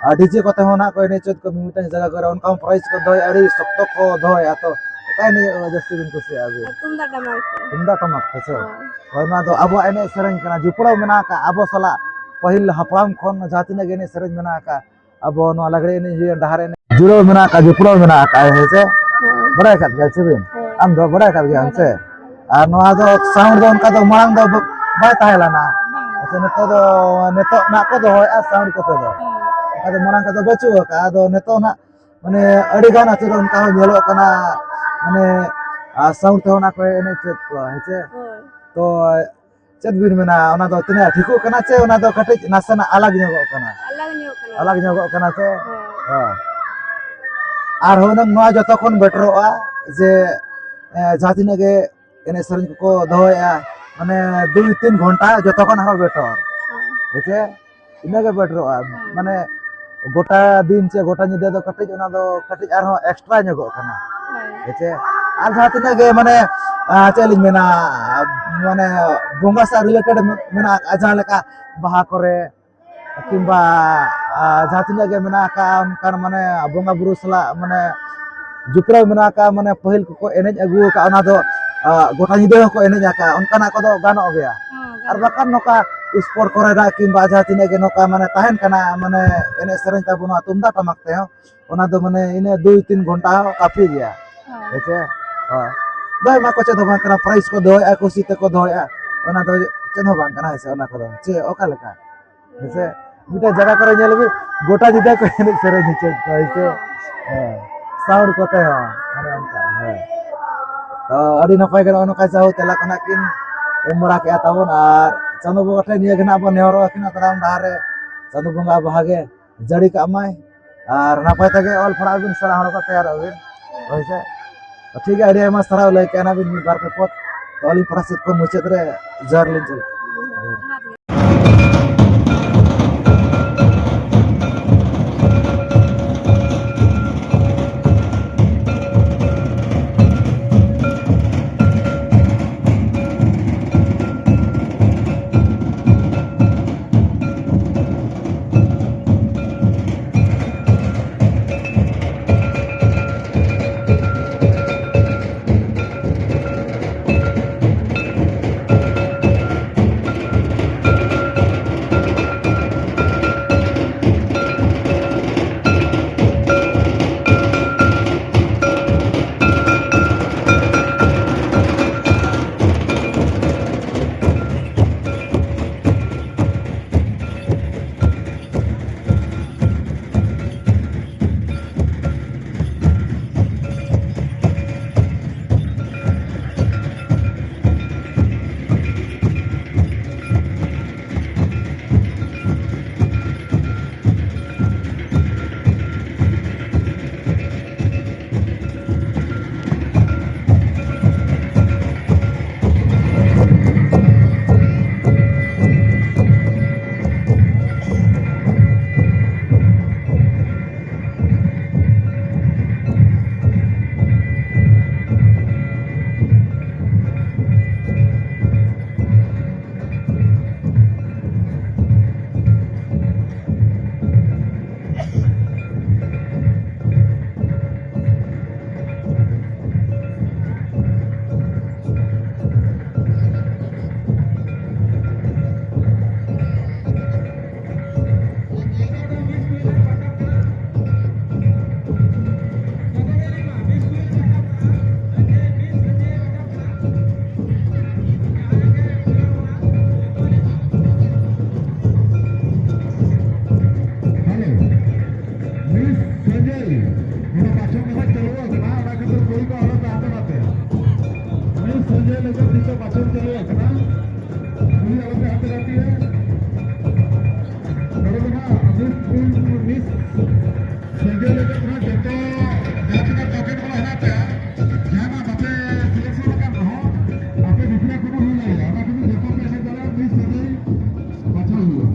ᱟᱨ DJ ᱠᱚᱛᱮ ᱦᱚᱸ ᱱᱟᱦᱟᱜ ᱠᱚ ᱮᱱᱮᱡ ᱦᱚᱪᱚᱭᱮᱫ ᱠᱚᱣᱟ, ᱢᱤᱢᱤᱫᱴᱟᱝ ᱡᱟᱭᱜᱟ ᱠᱚᱨᱮ ᱚᱱᱠᱟ ᱦᱚᱸ prize ᱠᱚ ᱫᱚᱦᱚᱭᱟ, ᱟᱹᱰᱤ ᱥᱚᱠᱛᱚ ᱠᱚ ᱫᱚᱦᱚᱭᱟ᱾ ᱛᱚ ᱚᱠᱟ ᱮᱱᱮᱡ ᱡᱟᱹᱥᱛᱤ ᱵᱤᱱ ᱠᱩᱥᱤᱭᱟᱜᱼᱟ ᱟᱹᱵᱤᱱ? ᱛᱩᱢᱫᱟᱜ ᱴᱟᱢᱟᱠ ᱛᱮ᱾ ᱛᱩᱢᱫᱟᱜ ᱴᱟᱢᱟᱠ ᱛᱮ ᱥᱮ? ᱦᱳᱭ᱾ ᱦᱳᱭ, ᱱᱚᱣᱟ ᱫᱚ ᱟᱵᱚᱣᱟᱜ ᱮᱱᱮᱡ ᱥᱮᱨᱮᱧ ᱠᱟᱱᱟ, ᱡᱚᱯᱲᱟᱣ ᱢᱮᱱᱟᱜ ᱟᱠᱟᱫ ᱟᱵᱚ ᱥᱟᱞᱟᱜ᱾ ᱯᱟᱹᱦᱤᱞ ᱦᱟᱯᱲᱟᱢ ᱠᱷᱚᱱ ᱡᱟᱦᱟᱸ ᱛᱤᱱᱟᱹᱜ ᱜᱮ ᱮᱱᱮᱡ ᱥᱮᱨᱮᱧ ᱢᱮᱱᱟᱜ ᱟᱠᱟᱫ, ᱟᱵᱚ ᱱᱚᱣᱟ ᱞᱟᱜᱽᱲᱮ ᱮᱱᱮᱡ ᱦᱩᱭᱮᱱ, ᱰᱟᱦᱟᱨ ᱮᱱᱮᱡ, ᱡᱩᱲᱟᱹᱣ ᱢᱮᱱᱟᱜ ᱟᱠᱟᱫ, ᱦᱮᱸ ᱥᱮ? ᱦᱳᱭ᱾ ᱵᱟᱲᱟᱭ ᱟᱠᱟᱫ ᱜᱮᱭᱟ ᱥᱮ ᱵᱤᱱ? ᱦᱳᱭ᱾ ᱟᱢ ᱫᱚ ᱵᱟᱲᱟᱭ ᱟᱠᱟᱫ ᱜᱮᱭᱟᱢ ᱦᱳᱭ᱾ ᱥᱮ? ᱟᱨ ᱱᱚᱣᱟ ᱫᱚ sound ᱫᱚ ᱚᱱᱠᱟ ᱫᱚ ᱢᱟᱲᱟᱝ ᱫᱚ ᱵᱟᱭ ᱛᱟᱦᱮᱸ ᱞᱮᱱᱟ᱾ ᱵᱟᱝ᱾ ᱟᱪᱪᱷᱟ, ᱱᱤᱛᱚᱜ ᱫᱚ, ᱱᱤᱛᱚᱜ ᱱᱟᱜ ᱠᱚ ᱫᱚᱦᱚᱭᱮᱫᱼᱟ sound ᱠᱚᱛᱮ ᱫᱚ᱾ ᱦᱳᱭ᱾ ᱚᱱᱠᱟ ᱫᱚ ᱢᱟᱲᱟᱝ ᱠᱚᱫᱚ ᱵᱟᱹᱪᱩᱜ ᱟᱠᱟᱫᱼᱟ᱾ ᱟᱫᱚ ᱱᱤᱛᱚᱜ ᱱᱟᱜ ᱢᱟᱱᱮ ᱟᱹᱰᱤ ᱜᱟᱱ ᱟᱹᱛᱩ ᱨᱮ ᱚᱱᱠᱟ ᱦᱚᱸ ᱧᱮᱞᱚᱜ ᱠᱟᱱᱟ, ᱢᱟᱱᱮ, ᱟᱨ sound ᱛᱮᱦᱚᱸ ᱚᱱᱟ ᱠᱚ ᱮᱱᱮᱡ ᱦᱚᱪᱚᱭᱮᱫ ᱠᱚᱣᱟ, ᱦᱮᱸ ᱥᱮ? ᱦᱳᱭ᱾ ᱛᱚ ᱪᱮᱫ ᱵᱤᱱ ᱢᱮᱱᱟ, ᱚᱱᱟ ᱫᱚ ᱛᱤᱱᱟᱹᱜ ᱴᱷᱤᱠᱚᱜ ᱠᱟᱱᱟ ᱪᱮ ᱚᱱᱟ ᱫᱚ ᱠᱟᱹᱴᱤᱡ ᱱᱟᱥᱮᱱᱟᱜ ᱟᱞᱟᱜᱽ ᱧᱚᱜᱚᱜ ᱠᱟᱱᱟ? ᱟᱞᱟᱜᱽ ᱧᱚᱜ ᱠᱟᱱᱟ᱾ ᱟᱞᱟᱜᱽ ᱧᱚᱜᱚᱜ ᱠᱟᱱᱟ ᱥᱮ? ᱦᱳᱭ᱾ ᱦᱳᱭ᱾ ᱟᱨ ᱦᱩᱱᱟᱹᱝ ᱱᱚᱣᱟ ᱡᱚᱛᱚ ᱠᱷᱚᱱ ᱵᱮᱴᱟᱨᱚᱜᱼᱟ ᱡᱮ, ᱮ, ᱡᱟᱦᱟᱸ ᱛᱤᱱᱟᱹᱜ ᱜᱮ ᱮᱱᱮᱡ ᱥᱮᱨᱮᱧ ᱠᱚᱠᱚ ᱫᱚᱦᱚᱭᱮᱫᱼᱟ, ᱢᱟᱱᱮ ᱫᱩᱭ ᱛᱤᱱ ᱜᱷᱚᱱᱴᱟ ᱡᱚᱛᱚ ᱠᱷᱚᱱ ᱟᱨᱦᱚᱸ ᱵᱮᱴᱟᱨ᱾ ᱦᱳᱭ᱾ ᱦᱮᱸ ᱥᱮ? ᱤᱱᱟᱹᱜᱮ ᱵᱮᱴᱟᱨᱚᱜᱼᱟ᱾ ᱦᱮᱸ᱾ ᱢᱟᱱᱮ ᱜᱚᱴᱟ ᱫᱤᱱ ᱪᱮ ᱜᱚᱴᱟ ᱧᱤᱫᱟᱹ ᱫᱚ ᱠᱟᱹᱴᱤᱡ ᱚᱱᱟ ᱫᱚ ᱠᱟᱹᱴᱤᱡ ᱟᱨᱦᱚᱸ ᱮᱠᱥᱴᱨᱟ ᱧᱚᱜᱚᱜ ᱠᱟᱱᱟ᱾ ᱦᱳᱭ᱾ ᱦᱮᱸ ᱪᱮ? ᱟᱨ ᱡᱟᱦᱟᱸ ᱛᱤᱱᱟᱹᱜ ᱜᱮ ᱢᱟᱱᱮ, ᱟᱨ ᱪᱮᱫ ᱞᱤᱧ ᱢᱮᱱᱟ, ᱢᱟᱱᱮ ᱵᱚᱸᱜᱟ ᱥᱟᱶ related ᱢᱮᱱᱟᱜ ᱟᱠᱟᱫ, ᱡᱟᱦᱟᱸ ᱞᱮᱠᱟ ᱵᱟᱦᱟ ᱠᱚᱨᱮ ᱠᱤᱝᱵᱟ, ᱟᱨ ᱡᱟᱦᱟᱸ ᱛᱤᱱᱟᱹᱜ ᱜᱮ ᱢᱮᱱᱟᱜ ᱟᱠᱟᱫ ᱚᱱᱠᱟᱱ ᱢᱟᱱᱮ ᱵᱚᱸᱜᱟ ᱵᱩᱨᱩ ᱥᱟᱞᱟᱜ ᱢᱟᱱᱮ ᱡᱚᱯᱲᱟᱣ ᱢᱮᱱᱟᱜ ᱟᱠᱟᱫ, ᱢᱟᱱᱮ ᱯᱟᱹᱦᱤᱞ ᱠᱚᱠᱚ ᱮᱱᱮᱡ ᱟᱹᱜᱩ ᱟᱠᱟᱫ, ᱚᱱᱟ ᱫᱚ, ᱟᱨ ᱜᱚᱴᱟ ᱧᱤᱫᱟᱹ ᱦᱚᱸᱠᱚ ᱮᱱᱮᱡ ᱟᱠᱟᱫ, ᱚᱱᱠᱟᱱᱟᱜ ᱠᱚᱫᱚ ᱜᱟᱱᱚᱜ ᱜᱮᱭᱟ᱾ ᱦᱚᱸ, ᱟᱨ ᱜᱟᱱᱚᱜ ᱵᱟᱠᱷᱟᱱ ᱜᱮᱭᱟ᱾ ᱱᱚᱝᱠᱟ ᱥᱯᱳᱨᱴ ᱠᱚᱨᱮᱱᱟᱜ ᱠᱤᱝᱵᱟ ᱡᱟᱦᱟᱸ ᱛᱤᱱᱟᱹᱜ ᱜᱮ ᱱᱚᱝᱠᱟ ᱢᱟᱱᱮ ᱛᱟᱦᱮᱱ ᱠᱟᱱᱟ, ᱢᱟᱱᱮ ᱮᱱᱮᱡ ᱥᱮᱨᱮᱧ ᱛᱟᱵᱚᱱ ᱱᱚᱣᱟ ᱛᱩᱢᱫᱟᱜ ᱴᱟᱢᱟᱠ ᱛᱮᱦᱚᱸ, ᱚᱱᱟ ᱫᱚ ᱢᱟᱱᱮ ᱤᱱᱟᱹ ᱫᱩᱭ ᱛᱤᱱ ᱜᱷᱚᱱᱴᱟ ᱦᱚᱸ ᱠᱟᱯᱷᱤ ᱜᱮᱭᱟ᱾ ᱦᱚᱸ᱾ ᱦᱮᱸ ᱥᱮ? ᱦᱳᱭ᱾ ᱫᱚ ᱮᱢᱟ ᱠᱚ ᱪᱮᱫ ᱦᱚᱸ ᱵᱟᱝ ᱠᱟᱱᱟ, prize ᱠᱚ ᱫᱚᱦᱚᱭᱮᱫᱼᱟ, ᱠᱩᱥᱤ ᱛᱮᱠᱚ ᱫᱚᱦᱚᱭᱮᱫᱼᱟ, ᱚᱱᱟ ᱫᱚ ᱪᱮᱫ ᱦᱚᱸ ᱵᱟᱝ ᱠᱟᱱᱟ, ᱦᱮᱸ ᱥᱮ? ᱚᱱᱟ ᱠᱚᱫᱚ ᱪᱮᱫ ᱚᱠᱟ ᱞᱮᱠᱟ? ᱦᱮᱸ ᱥᱮ? ᱢᱤᱫᱴᱮᱱ ᱡᱟᱭᱜᱟ ᱠᱚᱨᱮ ᱧᱮᱞ ᱵᱤᱱ, ᱜᱚᱴᱟ ᱧᱤᱫᱟᱹ ᱠᱚ ᱮᱱᱮᱡ ᱥᱮᱨᱮᱧ ᱦᱚᱪᱚᱭᱮᱫ ᱠᱚᱣᱟ, ᱦᱮᱸ ᱥᱮ? ᱦᱮᱸ᱾ sound ᱠᱚᱛᱮ ᱦᱚᱸ, ᱚᱱᱮ ᱚᱱᱠᱟ, ᱦᱮᱸ᱾ ᱛᱚ ᱟᱹᱰᱤ ᱱᱟᱯᱟᱭ ᱜᱮ ᱱᱚᱜᱼᱚ ᱱᱚᱝᱠᱟ ᱡᱟᱦᱳ ᱛᱮᱞᱟ ᱠᱷᱚᱱᱟᱜ ᱠᱤᱱ ᱮᱢ ᱵᱟᱲᱟ ᱠᱮᱫᱼᱟ ᱛᱟᱵᱚᱱ, ᱟᱨ ᱪᱟᱸᱫᱳ ᱵᱚᱸᱜᱟ ᱴᱷᱮᱱ ᱱᱤᱭᱟᱹ ᱜᱮ ᱱᱟᱜ ᱵᱚᱱ ᱱᱮᱦᱚᱨᱚᱜ ᱟᱹᱠᱤᱱᱟ ᱛᱟᱲᱟᱢ ᱰᱟᱦᱟᱨ ᱨᱮ ᱪᱟᱸᱫᱳ ᱵᱚᱸᱜᱟ ᱵᱟᱦᱟ ᱜᱮ ᱡᱟᱹᱲᱤ ᱠᱟᱜ ᱢᱟᱭ, ᱟᱨ ᱱᱟᱯᱟᱭ ᱛᱮᱜᱮ ᱚᱞ ᱯᱟᱲᱦᱟᱜ ᱵᱤᱱ, ᱥᱮᱬᱟ ᱦᱚᱲ ᱠᱚ ᱛᱮᱭᱟᱨᱚᱜ ᱵᱤᱱ, ᱦᱳᱭ ᱥᱮ᱾ ᱴᱷᱤᱠ ᱜᱮᱭᱟ, ᱟᱹᱰᱤ ᱟᱭᱢᱟ ᱥᱟᱨᱦᱟᱣ ᱞᱟᱹᱭ ᱠᱮᱜᱼᱟ ᱵᱤᱱ ᱢᱤᱫ ᱵᱟᱨ ᱯᱮ ᱯᱚᱫ᱾ ᱛᱚ ᱟᱹᱞᱤᱧ ᱯᱟᱦᱴᱟ ᱥᱮᱫ ᱠᱷᱚᱱ ᱢᱩᱪᱟᱹᱫ ᱨᱮ ᱡᱚᱦᱟᱨ ᱞᱤᱧ ᱪᱟᱞ᱾ ᱥᱚᱧᱡᱚᱭ, ᱱᱚᱰᱮ ᱵᱟᱪᱷᱚᱱ ᱱᱟᱦᱟᱜ ᱪᱟᱹᱞᱩ ᱟᱠᱟᱱᱟ, ᱚᱱᱟ ᱠᱷᱟᱹᱛᱤᱨ ᱠᱩᱲᱤ ᱠᱚ ᱟᱞᱚ ᱯᱮ ᱦᱟᱱᱛᱮ ᱱᱟᱛᱮ᱾ ᱥᱚᱧᱡᱚᱭ ᱞᱟᱹᱜᱤᱫ ᱱᱤᱛᱚᱜ ᱵᱟᱪᱷᱚᱱ ᱪᱟᱹᱞᱩ ᱟᱠᱟᱱᱟ, ᱠᱩᱲᱤ ᱟᱞᱚ ᱯᱮ ᱦᱟᱱᱛᱮ ᱱᱟᱛᱮᱭᱟ᱾ ᱱᱚᱰᱮ ᱫᱚ ᱱᱟᱦᱟᱜ ᱢᱤᱥ, ᱢᱤᱥ ᱥᱚᱧᱡᱚᱭ ᱞᱟᱹᱜᱤᱫ ᱫᱚ ᱱᱟᱦᱟᱜ ᱡᱚᱛᱚ ᱡᱟᱦᱟᱸ ᱛᱤᱱᱟᱹᱜ ᱴᱟᱨᱜᱮᱴ ᱵᱚᱞ ᱦᱮᱱᱟᱜ ᱯᱮᱭᱟ, ᱡᱟᱦᱟᱱᱟᱜ ᱵᱟᱯᱮ ᱥᱤᱞᱮᱠᱥᱚᱱ ᱟᱠᱟᱱ ᱨᱮᱦᱚᱸ, ᱟᱯᱮ ᱵᱷᱤᱛᱨᱤ ᱨᱮ ᱠᱳᱱᱳ ᱦᱩᱭ ᱫᱟᱲᱮᱭᱟᱜᱼᱟ, ᱚᱱᱟ ᱠᱷᱟᱹᱛᱤᱨ ᱡᱚᱛᱚ ᱯᱮ ᱮᱱᱮᱡ ᱫᱟᱲᱮᱭᱟᱜᱼᱟ, ᱢᱤᱥ ᱥᱚᱧᱡᱚᱭ ᱵᱟᱪᱷᱟᱣ ᱦᱩᱭᱩᱜᱼᱟ᱾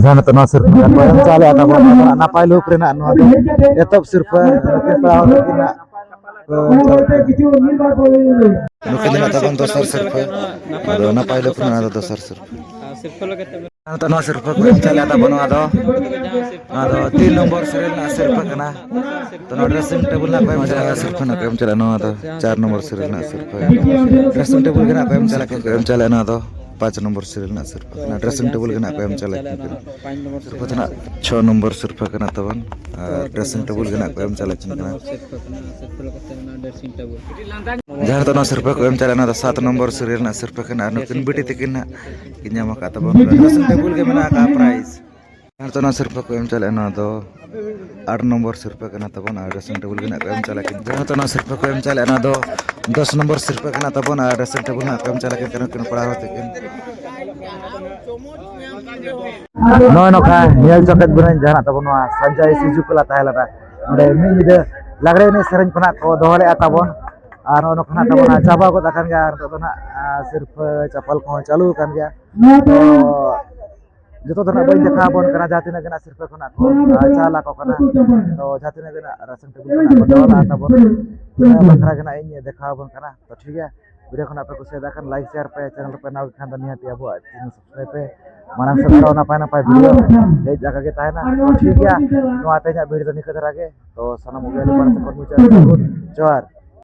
ᱡᱟᱦᱟᱸ ᱱᱤᱛᱚᱜ ᱱᱚᱣᱟ ᱥᱤᱨᱯᱟᱹ ᱠᱚ ᱮᱢ ᱪᱟᱞᱮᱫᱼᱟ ᱛᱟᱵᱚᱱ, ᱱᱟᱯᱟᱭ ᱞᱩᱠ ᱨᱮᱱᱟᱜ ᱱᱚᱣᱟ ᱫᱚ ᱮᱛᱚᱦᱚᱵ ᱥᱤᱨᱯᱟᱹ ᱱᱩᱠᱤᱱ ᱯᱮᱲᱟ ᱦᱚᱲ ᱱᱩᱠᱤᱱ ᱱᱟᱜ ᱠᱚ ᱮᱢ ᱪᱟᱞᱮᱫᱼᱟ᱾ ᱱᱩᱠᱤᱱ ᱫᱚ ᱱᱟᱜ ᱛᱟᱵᱚᱱ ᱫᱚᱥᱟᱨ ᱥᱤᱨᱯᱟᱹ᱾ ᱟᱫᱚ ᱱᱟᱯᱟᱭ ᱞᱩᱠ ᱨᱮᱱᱟᱜ ᱫᱚ ᱫᱚᱥᱟᱨ ᱥᱤᱨᱯᱟᱹ᱾ ᱱᱤᱛᱚᱜ ᱱᱚᱣᱟ ᱥᱤᱨᱯᱷᱟᱹ ᱠᱚ ᱮᱢ ᱪᱟᱞᱮᱫᱼᱟ ᱛᱟᱵᱚᱱ, ᱱᱚᱣᱟ ᱫᱚ, ᱱᱚᱣᱟ ᱫᱚ ᱛᱤᱱ ᱱᱚᱢᱵᱚᱨ ᱥᱤᱨᱤᱭᱟᱞ ᱨᱮᱱᱟᱜ ᱥᱤᱨᱯᱷᱟᱹ ᱠᱟᱱᱟ᱾ ᱛᱚ ᱱᱚᱣᱟ ᱰᱨᱮᱥᱤᱝ ᱴᱮᱵᱩᱞ ᱨᱮᱱᱟᱜ ᱠᱚ ᱮᱢ ᱪᱟᱞᱮᱫᱼᱟ, ᱥᱤᱨᱯᱷᱟᱹ ᱨᱮᱱᱟᱜ ᱠᱚ ᱮᱢ ᱪᱟᱞᱮᱫᱼᱟ, ᱱᱚᱣᱟ ᱫᱚ ᱪᱟᱨ ᱱᱚᱢᱵᱚᱨ ᱥᱤᱨᱤᱭᱟᱞ ᱨᱮᱱᱟᱜ ᱥᱤᱨᱯᱷᱟᱹ ᱠᱟᱱᱟ᱾ ᱰᱨᱮᱥᱤᱝ ᱴᱮᱵᱩᱞ ᱜᱮ ᱱᱟᱜ ᱠᱚ ᱮᱢ ᱪᱟᱞᱮᱫ ᱠᱤᱱ, ᱠᱚ ᱮᱢ ᱪᱟᱞᱮᱫᱼᱟ, ᱱᱚᱣᱟ ᱫᱚ ᱯᱟᱸᱪ ᱱᱚᱢᱵᱚᱨ ᱥᱤᱨᱤᱭᱟᱞ ᱨᱮᱱᱟᱜ ᱥᱤᱨᱯᱷᱟᱹ ᱠᱟᱱᱟ᱾ ᱰᱨᱮᱥᱤᱝ ᱴᱮᱵᱩᱞ ᱜᱮ ᱱᱟᱜ ᱠᱚ ᱮᱢ ᱪᱟᱞᱮᱫ ᱠᱤᱱ ᱠᱟᱱᱟ᱾ ᱥᱤᱨᱯᱷᱟᱹ ᱫᱚ ᱱᱟᱜ ᱪᱷᱚ ᱱᱚᱢᱵᱚᱨ ᱥᱤᱨᱯᱷᱟᱹ ᱠᱟᱱᱟ ᱛᱟᱵᱚᱱ, ᱟᱨ ᱰᱨᱮᱥᱤᱝ ᱴᱮᱵᱩᱞ ᱜᱮ ᱱᱟᱜ ᱠᱚ ᱮᱢ ᱪᱟᱞᱮᱫ ᱠᱤᱱ ᱠᱟᱱᱟ᱾ ᱡᱟᱦᱟᱸ ᱨᱮᱫᱚ ᱱᱚᱣᱟ ᱥᱤᱨᱯᱷᱟᱹ ᱠᱚ ᱮᱢ ᱪᱟᱞᱮᱫᱼᱟ, ᱱᱚᱣᱟ ᱫᱚ ᱥᱟᱛ ᱱᱚᱢᱵᱚᱨ ᱥᱤᱨᱤᱭᱟᱞ ᱨᱮᱱᱟᱜ ᱥᱤᱨᱯᱷᱟᱹ ᱠᱟᱱᱟ᱾ ᱟᱨ ᱱᱩᱠᱤᱱ ᱵᱤᱴᱤ ᱛᱟᱹᱠᱤᱱ ᱱᱟᱜ ᱠᱤᱱ ᱧᱟᱢ ᱟᱠᱟᱫ ᱛᱟᱵᱚᱱ ᱰᱨᱮᱥᱤᱝ ᱴᱮᱵᱩᱞ ᱜᱮ ᱢᱮᱱᱟᱜ ᱟᱠᱟᱫ ᱯᱨᱟᱭᱤᱡᱽ᱾ ᱡᱟᱦᱟᱸ ᱨᱮᱫᱚ ᱱᱚᱣᱟ ᱥᱤᱨᱯᱷᱟᱹ ᱠᱚ ᱮᱢ ᱪᱟᱞᱮᱫᱼᱟ, ᱱᱚᱣᱟ ᱫᱚ ᱟᱴ ᱱᱚᱢᱵᱚᱨ ᱥᱤᱨᱯᱷᱟᱹ ᱠᱟᱱᱟ ᱛᱟᱵᱚᱱ, ᱟᱨ ᱰᱨᱮᱥᱤᱝ ᱴᱮᱵᱩᱞ ᱜᱮ ᱱᱟᱜ ᱠᱚ ᱮᱢ ᱪᱟᱞᱮᱫ ᱠᱤᱱ᱾ ᱡᱟᱦᱟᱸ ᱨᱮᱫᱚ ᱱᱚᱣᱟ ᱥᱤᱨᱯᱷᱟᱹ ᱠᱚ ᱮᱢ ᱪᱟᱞᱮᱫᱼᱟ, ᱱᱚᱣᱟ ᱫᱚ ᱫᱚᱥ ᱱᱚᱢᱵᱚᱨ ᱥᱤᱨᱯᱷᱟᱹ ᱠᱟᱱᱟ ᱛᱟᱵᱚᱱ, ᱟᱨ ᱰᱨᱮᱥᱤᱝ ᱴᱮᱵᱩᱞ ᱱᱟᱜ ᱠᱚ ᱮᱢ ᱪᱟᱞᱮᱫ ᱠᱤᱱ ᱠᱟᱱᱟ ᱱᱩᱠᱤᱱ ᱯᱮᱲᱟ ᱦᱚᱲ ᱛᱟᱹᱠᱤᱱ᱾ ᱱᱚᱜᱼᱚᱭ ᱱᱚᱝᱠᱟ ᱧᱮᱞ ᱪᱚ ᱠᱮᱫ ᱵᱚᱱᱟᱹᱧ ᱡᱟᱦᱟᱸ ᱛᱟᱵᱚᱱ ᱱᱚᱣᱟ ᱥᱟᱱᱡᱟᱭ ᱥᱤᱡᱩ ᱠᱚᱞᱟ ᱛᱟᱦᱮᱸ ᱞᱮᱱᱟ᱾ ᱱᱚᱰᱮ ᱢᱤᱫ ᱧᱤᱫᱟᱹ ᱞᱟᱜᱽᱲᱮ ᱮᱱᱮᱡ ᱥᱮᱨᱮᱧ ᱠᱷᱚᱱᱟᱜ ᱠᱚ ᱫᱚᱦᱚ ᱞᱮᱫᱼᱟ ᱛᱟᱵᱚᱱ᱾ ᱟᱨ ᱱᱚᱜᱼᱚᱭ ᱱᱚᱝᱠᱟ ᱱᱟᱜ ᱛᱟᱵᱚᱱ ᱪᱟᱵᱟ ᱜᱚᱫ ᱟᱠᱟᱱ ᱜᱮᱭᱟ᱾ ᱟᱨ ᱱᱤᱛᱚᱜ ᱫᱚ ᱱᱟᱜ, ᱟᱨ ᱥᱤᱨᱯᱟᱹ ᱪᱟᱯᱟᱞ ᱠᱚᱦᱚᱸ ᱪᱟᱹᱞᱩ ᱟᱠᱟᱱ ᱜᱮᱭᱟ᱾ ᱛᱚ ᱡᱚᱛᱚ ᱫᱚ ᱱᱟᱜ ᱵᱟᱹᱧ ᱫᱮᱠᱷᱟᱣ ᱟᱵᱚᱱ ᱠᱟᱱᱟ, ᱡᱟᱦᱟᱸ ᱛᱤᱱᱟᱹᱜ ᱜᱮ ᱱᱟᱜ ᱥᱤᱨᱯᱟᱹ ᱠᱷᱚᱱᱟᱜ ᱠᱚ, ᱟᱨ, ᱪᱟᱞ ᱟᱠᱚ ᱠᱟᱱᱟ᱾ ᱛᱚ ᱡᱟᱦᱟᱸ ᱛᱤᱱᱟᱹᱜ ᱜᱮ ᱱᱟᱜ ᱨᱟᱥᱚᱱ ᱴᱮᱵᱩᱞ ᱠᱷᱚᱱᱟᱜ ᱠᱚ ᱫᱚᱦᱚ ᱞᱟᱜᱼᱟ ᱛᱟᱵᱚᱱ, ᱤᱱᱟᱹ ᱵᱟᱠᱷᱨᱟ ᱜᱮ ᱱᱟᱜ ᱤᱧ ᱫᱮᱠᱷᱟᱣ ᱟᱵᱚᱱ ᱠᱟᱱᱟ᱾ ᱛᱚ ᱴᱷᱤᱠ ᱜᱮᱭᱟ, ᱵᱷᱤᱰᱤᱭᱳ ᱠᱷᱚᱱᱟᱜ ᱯᱮ ᱠᱩᱥᱤᱭᱟᱫᱟ ᱠᱷᱟᱱ ᱞᱟᱭᱤᱠ, ᱥᱮᱭᱟᱨ ᱯᱮ, ᱪᱮᱱᱮᱞ ᱯᱮ ᱱᱟᱣᱟ ᱜᱮ ᱠᱷᱟᱱ ᱫᱚ ᱱᱤᱦᱟᱹᱛ ᱟᱵᱚᱣᱟᱜ ᱪᱮᱱᱮᱞ ᱥᱟᱵᱥᱠᱨᱟᱭᱤᱵ ᱯᱮ᱾ ᱢᱟᱲᱟᱝ ᱥᱮᱫ ᱟᱨᱚ ᱱᱟᱯᱟᱭ ᱱᱟᱯᱟᱭ ᱵᱷᱤᱰᱤᱭᱳ ᱦᱮᱡ ᱟᱠᱟ ᱜᱮ ᱛᱟᱦᱮᱱᱟ᱾ ᱛᱚ ᱴᱷᱤᱠ ᱜᱮᱭᱟ, ᱱᱚᱣᱟ ᱛᱮᱦᱮᱧᱟᱜ ᱵᱷᱤᱰᱤᱭᱳ ᱫᱚ ᱱᱤᱝᱠᱟᱹ ᱫᱷᱟᱨᱟ ᱜᱮ᱾ ᱛᱚ ᱥᱟᱱᱟᱢ ᱠᱚᱜᱮ ᱟᱹᱰᱤ ᱢᱟᱲᱟᱝ ᱥᱮᱫ ᱠᱷᱚᱱ ᱢᱩᱪᱟᱹᱫ ᱫᱷᱟᱹᱵᱤᱡ ᱡᱚᱦᱟᱨ᱾